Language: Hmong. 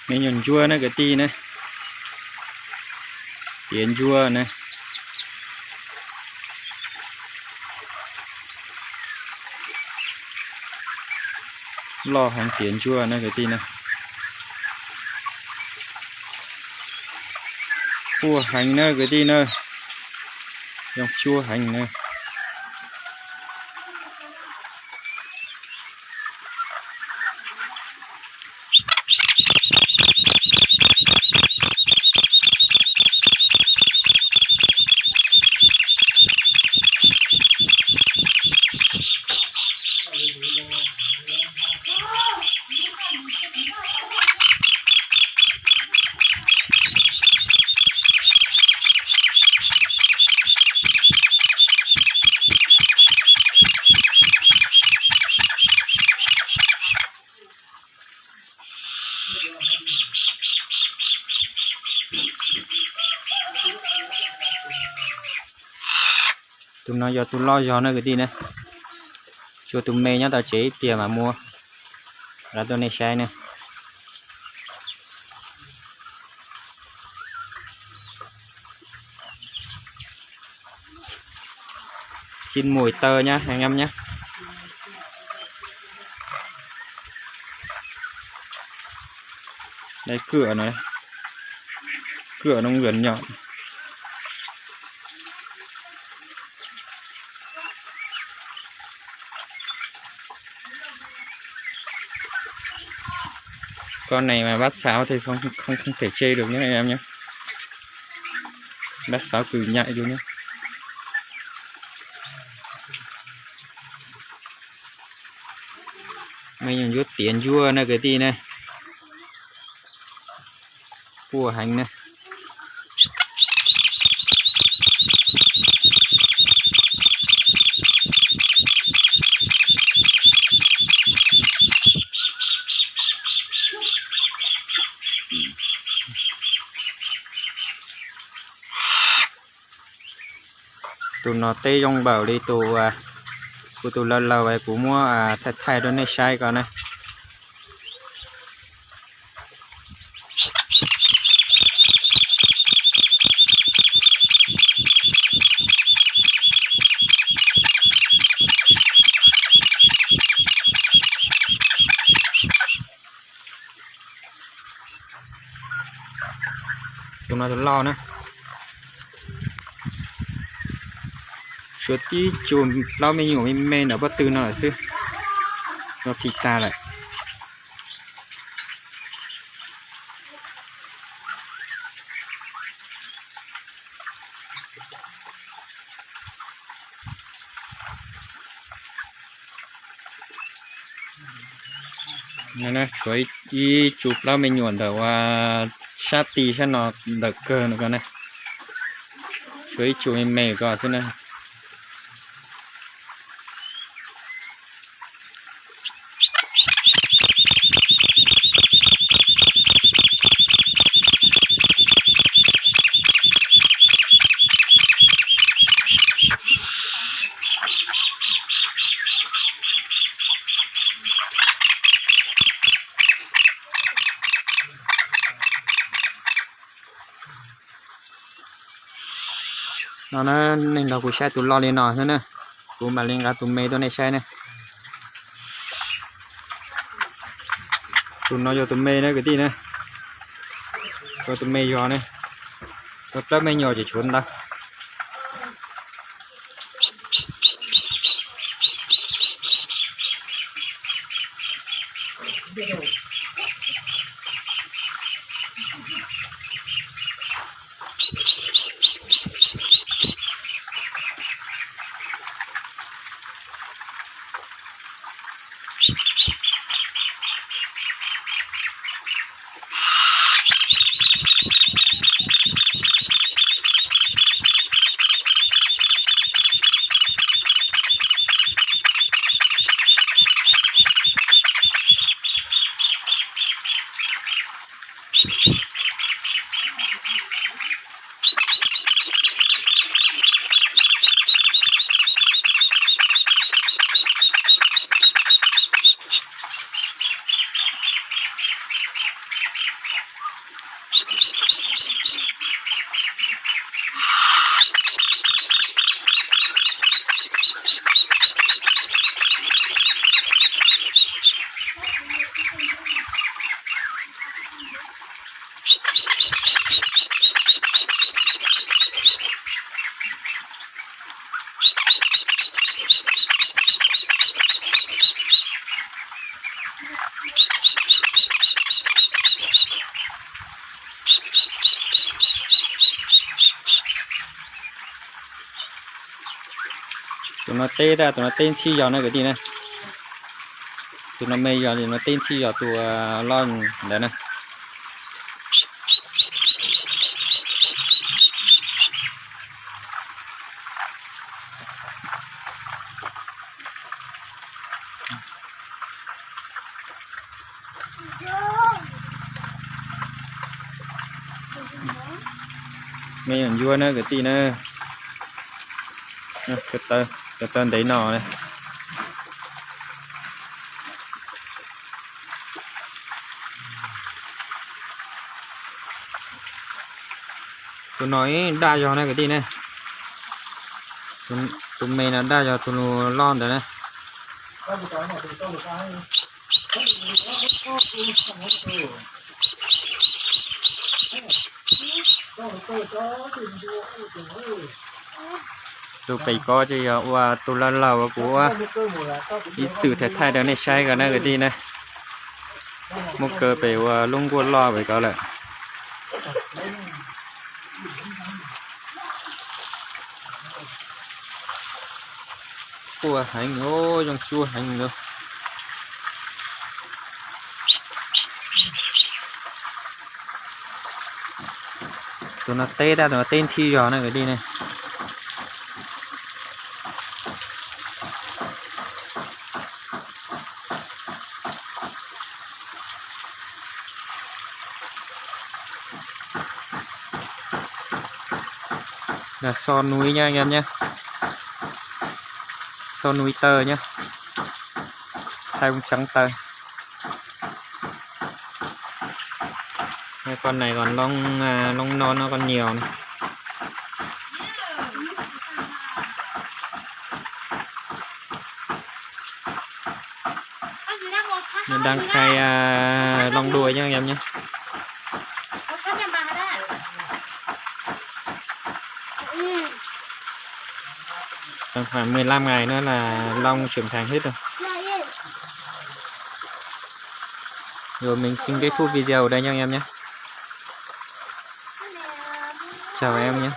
Me nyuam ntsuag na kwv tij na. Tiav ntsuag na. Loj heev tiav ntsuag na kwv tij na. Quaj heev na kwv tij na. Zoo cuag heev na. Tus no yog tus loj zog na kwv tij na. Tshuav tus me nyob tom tsev ib pliag mas muab rau tuaj nej saib ne. Xin mùi tơ nhá anh em nhé. Đây, cửa nó đây. Cửa nó gần nhọn. Con này mà bắt sáo thì không không không thể chê được nhé anh em nhé. Bắt sáo cử nhảy luôn nhé. Mấy nhung vuốt tiện vua nơi cái ti này. Cua hành này. Tus no teb zoo npaum li tus, kuv tus laus laus es kuv muab thaij thaij rau nej saib ko na. Tus no tus loj na. Suav tib tsuas plaub me nyuam me me ntawm pob tw no lawm xwb. No phim tag lawm. Tshuav ib tsuas plaub me nyuam ntawm ua sab ti sab no ntawm kawg no ko na. Tshuav ib tsuas me me ko xwb na. No na, nej nrog kuv saib tus loj li no xwb na, kuv mam li nqa tus me tuaj nej saib ne. Tus no yog tus me na kwv tij na, yog tus me yog ne, yog plaub me nyuam ces tshuav ntau. No teb, tus no teb ntxhib zog na kwv tij na. Tus no me zog, no teb ntxhib zog tus loj ntawd na. Me nyuam ntsuab na kwv tij na. Cov taw ntev no. Tus no ib daj zog na kwv tij ne. Tus me no daj zog tus loj ntawd na. Tus pem ko ces yog ua tus laug laug uas kuv ua ib txwm thaij thaij rau nej saib ko na kwv tij na. Muaj kaw pem ua lub nkuaj loj pem ko lawm. Quaj heev, zoo cuab heev li. Tus no teb tab tus no teb ntxhib zog na kwv tij ne. Là so núi nha anh em nhé. So núi tơ nhé. Hai ông trắng tơ. Con này còn lông, à, lông non nó còn nhiều này. Nó đang khai, à, lông đuôi nhá anh em nhé. Tầm khoảng mười lăm ngày nữa là lông trưởng thành hết rồi. Rồi mình xin kết thúc video ở đây nha anh em nhé. Chào em nhé.